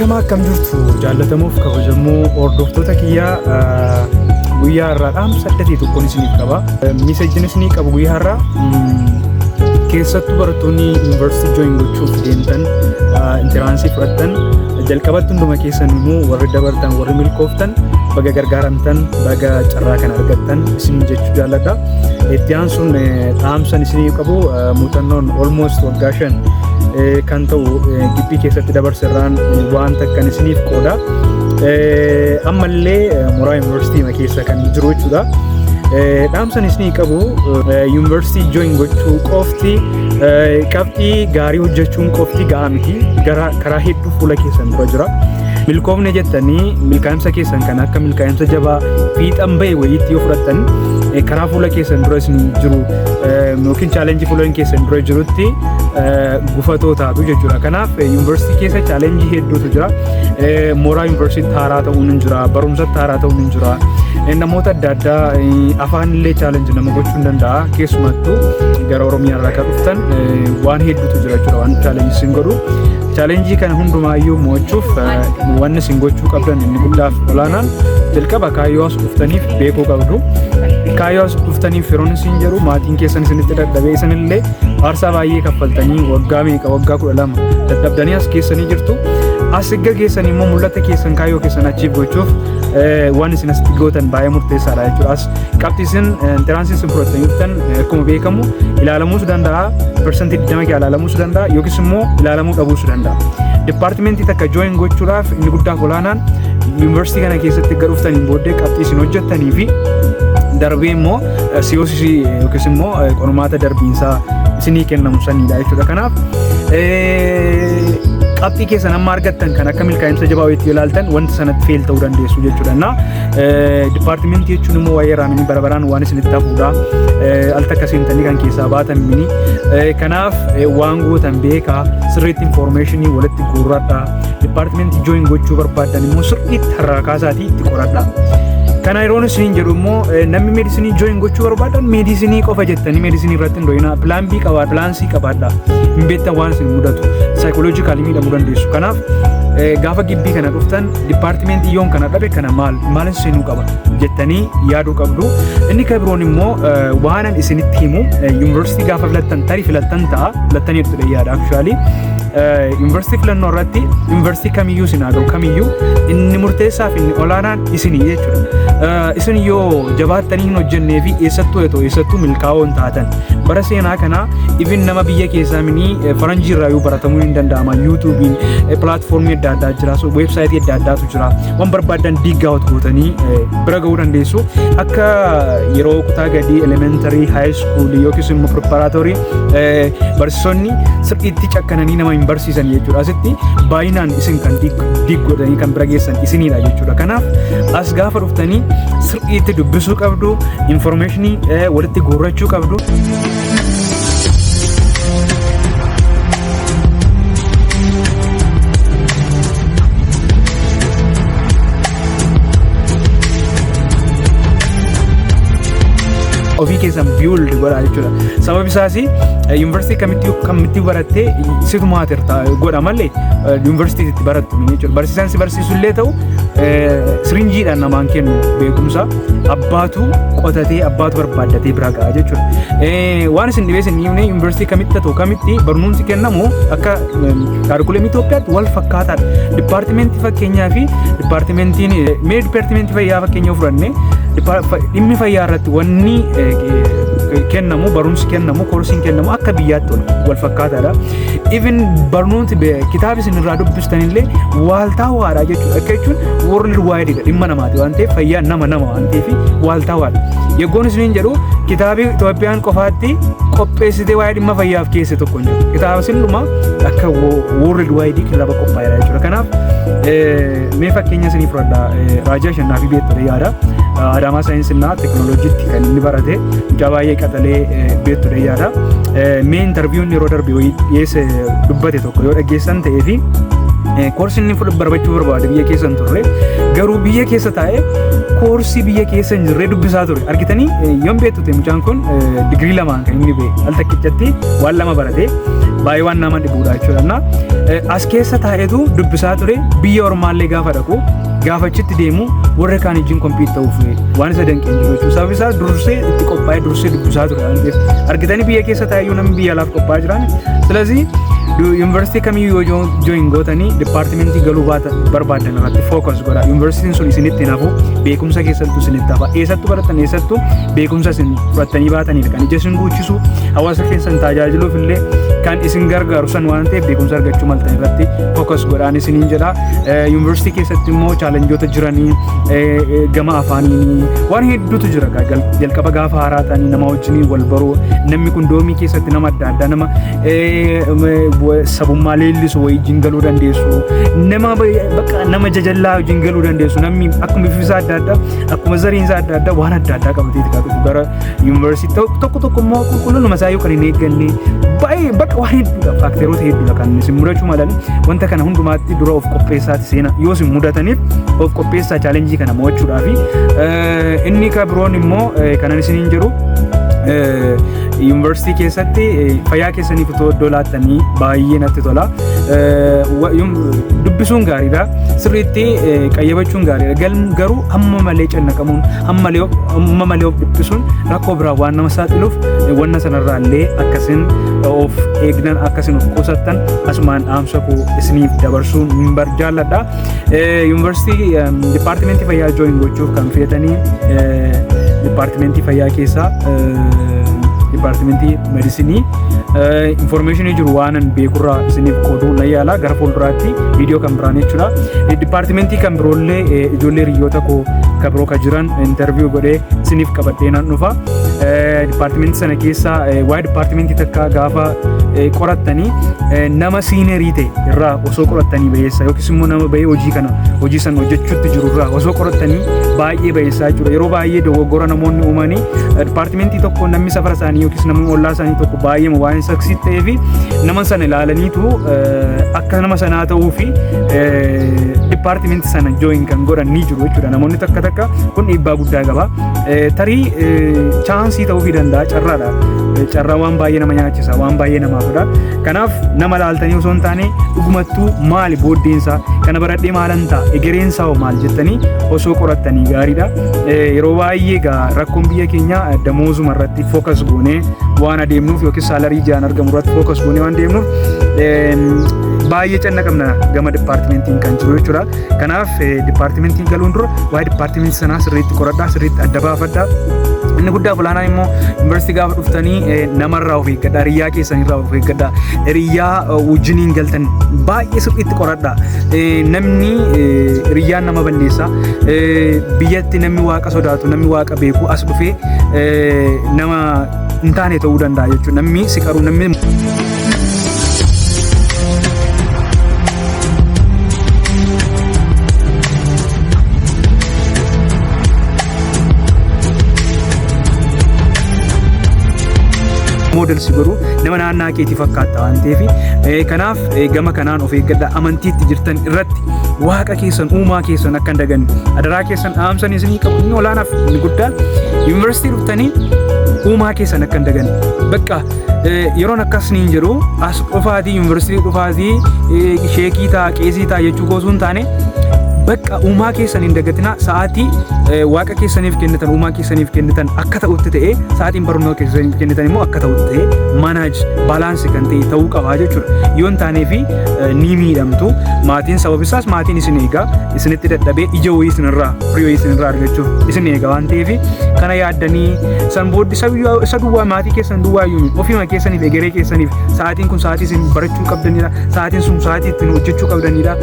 Ashamaa, akkam jirtu jaallatamuuf kabajamoo hordoftoota kiyyaa? Guyyaa har'aa dhaamsa adda ta'e tokkoon isiniif qaba. Messageiin isinii qabu guyyaa har'aa, keessattuu barattoonni yuunivarsiitii join gochuuf deemtan, entrance fudhattan, jalqabatti hunduma keessan immoo warri dabartan, warri milkooftan, baga gargaaramtan, baga carraa kana argattan isin jechuu jaalladha. Itti aansuun dhaamsan isinii qabu, muuxannoon almost waggaa 5 kan ta'u gibbii keessatti dabarserraan waan takkan isiniif qooda. Ammallee mooraa yuunivarsiitii keessa kan jiru jechuudha. Dhaamsan isinii qabu, yuunivarsiitii join gochuu qofti, qabxii gaarii hojjechuun qofti gahaa miti. Karaa hedduu fuula keessan dura jira. Milkoofne jettanii milkaa'insa keessan kan akka milkaa'insa jabaa fiixan bahe wayiitti yoo fudhattan, karaa fuula keessan dura isin jiru yookiin challenge fuula keessan dura jirutti gufatoo taatu jechuudha. Kanaaf yuunivarsiitii keessa challenge hedduutu jira. Mooraa yuunivarsiitii haaraa ta'uun hin jira, barumsatti haaraa ta'uun hin jira. Namoota adda addaa, afaan illee challenge nama gochuu hin danda'a. Keessumattuu gara Oromiyaa irraa kan dhuftan waan hedduutu jira jechuudha, waan challenge isin godhu. Challenge kana hundumaayyuu mo'achuuf wanni isin gochuu qabdan inni guddaaf olaanaan, jalqaba kaayyoo as dhuftaniif beekuu qabdu. Kaayyoo as dhuftaniif yeroon isin jedhu, maatiin keessan isinitti dadhabee, isinillee aarsaa baay'ee kaffaltanii, waggaa meeqa, waggaa 12 dadhabdanii as keessanii jirtu. As erga keessan immoo mul'ata keessan, kaayyoo keessan achiif gochuuf waan isin asitti gootan baay'ee murteessaadha jechuudha. As qabxii isin entrance isin fudhattanii dhuftan akkuma beekamu ilaalamuus danda'a, 20% kee ilaalamuus danda'a yookiis immoo ilaalamuu dhabuus danda'a. Department takka join gochuudhaaf inni guddaaf olaanaan yuunivarsiitii kana keessatti erga dhuftaniin booddee qabxii isin hojjettanii fi darbee immoo COC yookiis immoo qormaata darbiinsaa isinii kennamu sanidha jechuudha. Kanaaf qabxii keessan amma argattan kan akka milkaa'insa jabaa wayiitti ilaaltan, wanta sanatti fail ta'uu dandeessu jechuudha. Na department jechuun immoo waa'ee raamini bara baraan waan isinitti hafuudha. Al takka seentanii kan keessaa baatan mini. Kanaaf waan gootan beekaa, sirriitti information walitti guurradhaa. Department join gochuu barbaaddan immoo sirriitti har'aa kaasaatii itti qoradhaa. Kana yeroon isiniin jedhu immoo, namni medicine join gochuu barbaadan medicine qofa jettanii medicine irratti hin dho'inaa. Plan B qabaa, plan C qabaadhaa. Hin beektan waan isin mudatu. Psychologically miidhamuu dandeessu. Kanaaf gaafa gibbii kana dhuftan, department yoon kana dhabe kana maal maalin seenuu qaba jettanii yaaduu qabdu. Inni kan biroon immoo waanan isinitti himu, yuunivarsiitii gaafa filattan, tarii filattan ta'a, filattanii jirtu yaada actually. Yuunivarsiitii filannoo irratti yuunivarsiitii kamiyyuu isin haa ga'u kamiyyuu, inni murteessaa fi inni olaanaan isinii jechuudha. Isin yoo jabaattanii hin hojjennee fi eessattuu haa ta'u eessattuu milkaa'oo hin taatan. Bara seenaa kana even nama biyya keessaa minii faranjii irraa yoo baratamuu hin danda'ama. YouTubeiin platform adda addaa jira, website adda addaatu jira. Waan barbaadan dig out gootanii bira ga'uu dandeessu. Akka yeroo kutaa gadii, elementary, high school yookiis immoo preparatory, barsiisonni sirriitti cakkananii nama hin barsiisan jechuudha. Asitti baay'inaan isin kan dig godhanii kan bira geessan isinidha jechuudha. Kanaaf as gaafa dhuftanii sirriitti dubbisuu qabdu, information walitti guurrachuu qabdu. Ofii keessan build godhaa jechuudha. Sababi isaas yuunivarsiitii kamitti kamitti barattee situ matter godha malee yuunivarsiitiitti barattu mini jechuudha. Barsiisaan si barsiisu illee ta'u siriinjiidhaan namaan kennu beekumsa, abbaatu qotatee, abbaatu barbaaddatee bira ga'a jechuudha. Waan isin dhibee isin dhiibne, yuunivarsiitii kamitti ta'u kamitti barnoomsi kennamu akka curriculum Itoophiyaatti wal fakkaataadha. Department fakkeenyaa fi departmentiin mee department fayyaa fakkeenya fudhanne, dhimmi fayyaa irratti wanni kennamu, barumsi kennamu, courseiin kennamu akka biyyaatti wal fakkaataadha. Even barnooti kitaaba isin irraa dubbistan illee waaltaawaadha jechuudha. Akka jechuun world wide dhimma namaati waan ta'eef, fayyaa nama nama waan ta'eef waaltaawaadha. Yeggoon isiniin jedhu, kitaabi Itoophiyaan qofaatti qopheessitee waa'ee dhimma fayyaaf keesse tokko hin jiru. Kitaaba silluma akka world wide kitaaba qophaa'edha jechuudha. Kanaaf mee fakkeenya isinii fudhadha. Raajaa Shannaa fi beektota yaada. Adaamaa saayinsinaa teekinooloojiitti kan inni barate, mucaa baay'ee qaxalee beektota yaada. Mee interviewun yeroo darbe wayii dhiyeesse dubbate tokko yoo dhaggeessan ta'ee fi course inni barbachuu barbaade biyya keessa hin turre, garuu biyya keessa taa'ee course biyya keessa hin jirre dubbisaa ture. Argitanii yoon beektu ta'e, mucaan kun digirii lamaan kan inni ba'e, al takkichatti waan lama barate. Baay'ee waan nama dhibuudha jechuudha. As keessa taa'etu dubbisaa ture. Biyya ormaallee gaafa dhaqu, gaafa achitti deemu, warra kaan wajjin compete ta'uuf waan isa danqee jiru jechuudha. Sababni isaa dursee itti qophaa'ee, dursee dubbisaa ture waan ta'eef. Argitanii, biyya keessa taa'eyyuu namni biyya alaaf qophaa'aa jiran. ስለዚህ yuunivarsiitii kamiyyuu yoo join gootanii, departmentii galuu barbaadan irratti focus godha. Yuunivarsiitiin sun isinitti hafu, beekumsa keessattuu isinitti hafa. Eessattuu baratan, eessattuu beekumsa isin fudhattanii baatanidha. Kan ija isin guuchisu, hawaasa keessan tajaajiluuf illee kan isin gargaaru san waan ta'eef, beekumsa argachuu maltan irratti focus godhaan isiniin jedha. Yuunivarsiitii keessatti immoo challengeoota jiranii, gama afaanii waan hedduutu jira. Jalqaba gaafa haaraa ta'anii nama wajjin wal baruu, namni kun dormii keessatti nama adda addaa, nama sabummaa leellisu wajjin galuu dandeessu, nama bakka nama jajallaa wajjin galuu dandeessu. Namni akkuma bifi adda addaa, akkuma zariinsaa adda addaa, waan adda addaa qabatee kan dhufu gara yuunivarsiitii. Tokko tokko immoo qulqullina isaayyuu kan hin eegganne baay'ee, bakka waan hedduudha, factoroota hedduudha kan isin mudachuu malan. Wanta kana hundumaatti dura of qopheessaati seena. Yoo isin mudataniif of qopheessaa challengeii kana mo'achuudhaafi. Inni ka biroon immoo kanan isiniin jedhu, yuunivarsiitii keessatti fayyaa keessaniif otoo iddoo laattanii baay'ee natti tola. Dubbisuun gaariidha. Sirriitti qayyabachuun gaariidha. Garuu hamma malee cannaqamuun, hamma malee of dhiphisuun rakkoo biraa waan nama saaxiluuf, wanna sanarraa illee akkasin of eegnan, akkasin of qusattan asumaan dhaamsa koo isiniif dabarsuun hin jaalladha. Yuunivarsiitii departmentii fayyaa join gochuuf kan feetanii, departmentii fayyaa keessaa departmentii medicineii informationii jiru waanan beekurraa isiniif qooduu nan yaala gara fuulduraatti viidiyoo kan biraan jechuudha. Departmentii kan biroollee ijoollee hiriyoota koo kan biroo kan jiran interview godhee isiniif qabadhee nan dhufa. Departmentii sana keessa waa'ee departmentii takka gaafa qorattanii, nama seniorii ta'e irraa osoo qorattanii bayeessa, yookiis immoo nama bahee hojii kana, hojii sana hojjechuutti jiru irraa osoo qorattanii baay'ee bayeessaa jechuudha. Yeroo baay'ee dogoggora namoonni uumanii, departmentii tokko namni safara isaanii yookiis namni ollaa isaanii tokko baay'ee waan succeed ta'ee fi nama sana ilaalaniitu akka nama sanaa ta'uu fi departmentii sana join kan godhan ni jiru jechuudha. Namoonni takka takka kun dhiibbaa guddaa qaba. Tarii chanceii ta'uufii danda'a, carraadha. Carraa waan baay'ee nama nyaachisa, waan baay'ee namaa godha. Kanaaf nama laaltanii osoo hin taane, dhugumattuu maali booddeensaa, kana baradhee maalan ta'a, egereensaa hoo maal jettanii osoo qorattanii gaariidha. Yeroo baay'ee egaa rakkoon biyya keenyaa damoozuma irratti focus goonee waan adeemnuuf, yookiin salary ji'aan argamu irratti focus goonee waan deemnuuf, baay'ee cannaqamna gama departmentiin kan jiru jechuudha. Kanaaf departmentiin galuun dura waa'ee departmentii sanaa sirriitti qoradhaa, sirriitti adda baafadhaa. Inni guddaa olaanaan immoo yuunivarsiitii gaafa dhuftanii namarraa of eeggadhaa, hiriyyaa keessanirraa of eeggadhaa, hiriyyaa wajjiniin galtan baay'ee sirriitti qoradhaa. Namni hiriyyaan nama balleessa. Biyyatti namni waaqa sodaatu, namni waaqa beeku as dhufee nama hin taane ta'uu danda'a jechuudha. Namni si qaru, namni model si godhu nama naannaa keetii fakkaata waan ta'eef, kanaaf gama kanaan of eeggadha. Amantiitti jirtan irratti waaqa keessan, uumaa keessan akka hin daganne adaraa keessan dhaamsan isinii qabu. Inni olaanaaf inni guddaan, yuunivarsiitii dhuftanii uumaa keessan akka hin daganne. Bakka yeroon akkas niin jedhu, as dhufaatii, yuunivarsiitii dhufaatii sheekii ta'a, qeesii ta'a jechuu koo osoo hin taane, bakka uumaa keessan hin dagatinaa. Sa'aatii waaqa keessaniif kennitan, uumaa keessaniif kennitan akka ta'utti ta'ee, sa'aatiin barnoota keessaniif kennitan immoo akka ta'utti ta'ee, manage balance kan ta'e ta'uu qabaa jechuudha. Yoo hin taanee fi ni miidhamtu. Maatiin, sababi isaas maatiin isin eegaa, isinitti dadhabee ija wayii isinirraa, firii wayii isinirraa argachuuf isin eega waan ta'eef, kana yaaddanii san booddee isa duwwaa, maatii keessan duwwaa iyyuu, ofiima keessaniif, egeree keessaniif sa'aatiin kun sa'aatii isin barachuu qabdanidha. Sa'aatiin sun sa'aatii ittiin hojjechuu qabdanidha.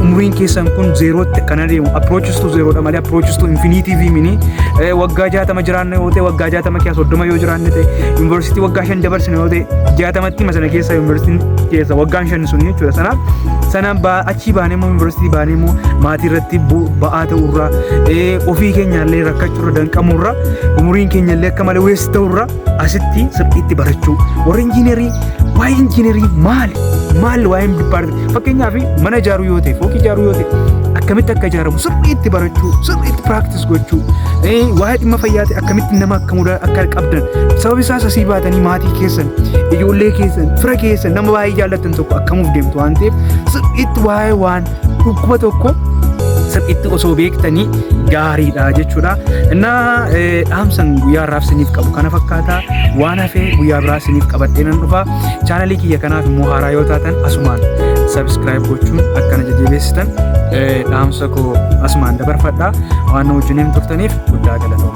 Umuriin keessan kun zeerootti kan adeemu, approaches to zerodha malee approaches to infinity mini. Waggaa 60 jiraanne yoo ta'e, waggaa 60 keessa 30 yoo jiraanne ta'e, yuunivarsiitii waggaa 5 dabarsine yoo ta'e, 60tti masana keessa yuunivarsiitiin keessa waggaan 5 sun jechuudha. Sanaaf sanaan achii baanee immoo, yuunivarsiitii baanee immoo maatii irratti ba'aa ta'urraa, ofii keenyaallee rakkachuurra, danqamuurra, umuriin keenyallee akka malee waste ta'urra, asitti sirriitti barachuu. Warri injiinerii, waa'ee injiinerii maali maali, waa'een departmentii, fakkeenyaaf mana ijaaruu yoo ta'e, fooqii ijaaruu yoo ta'e, Akkamitti akka ijaaramu sirriitti barachuu, sirriitti practice gochuu, waa'ee dhimma fayyaati akkamitti nama akka mudaa akka qabdan, sababi isaas asii baatanii maatii keessan, ijoollee keessan, fira keessan, nama baay'ee jaallattan tokko akkamuuf deemtu waan ta'eef, sirriitti waa'ee waan dhukkuba tokko sirriitti osoo beektanii gaariidha jechuudha. Innaa dhaamsan guyyaa har'aaf isiniif qabu kana fakkaata. Waan hafee guyyaa biraa isiniif qabadhee nan dhufa. Chaanalii kiyya kanaaf immoo haaraa yoo taatan asumaan subscribe gochuun akkana jajjabeessitan dhaamsa koo asumaan dabarfadha. Waan na wajjiniin turtaniif guddaa galatooma.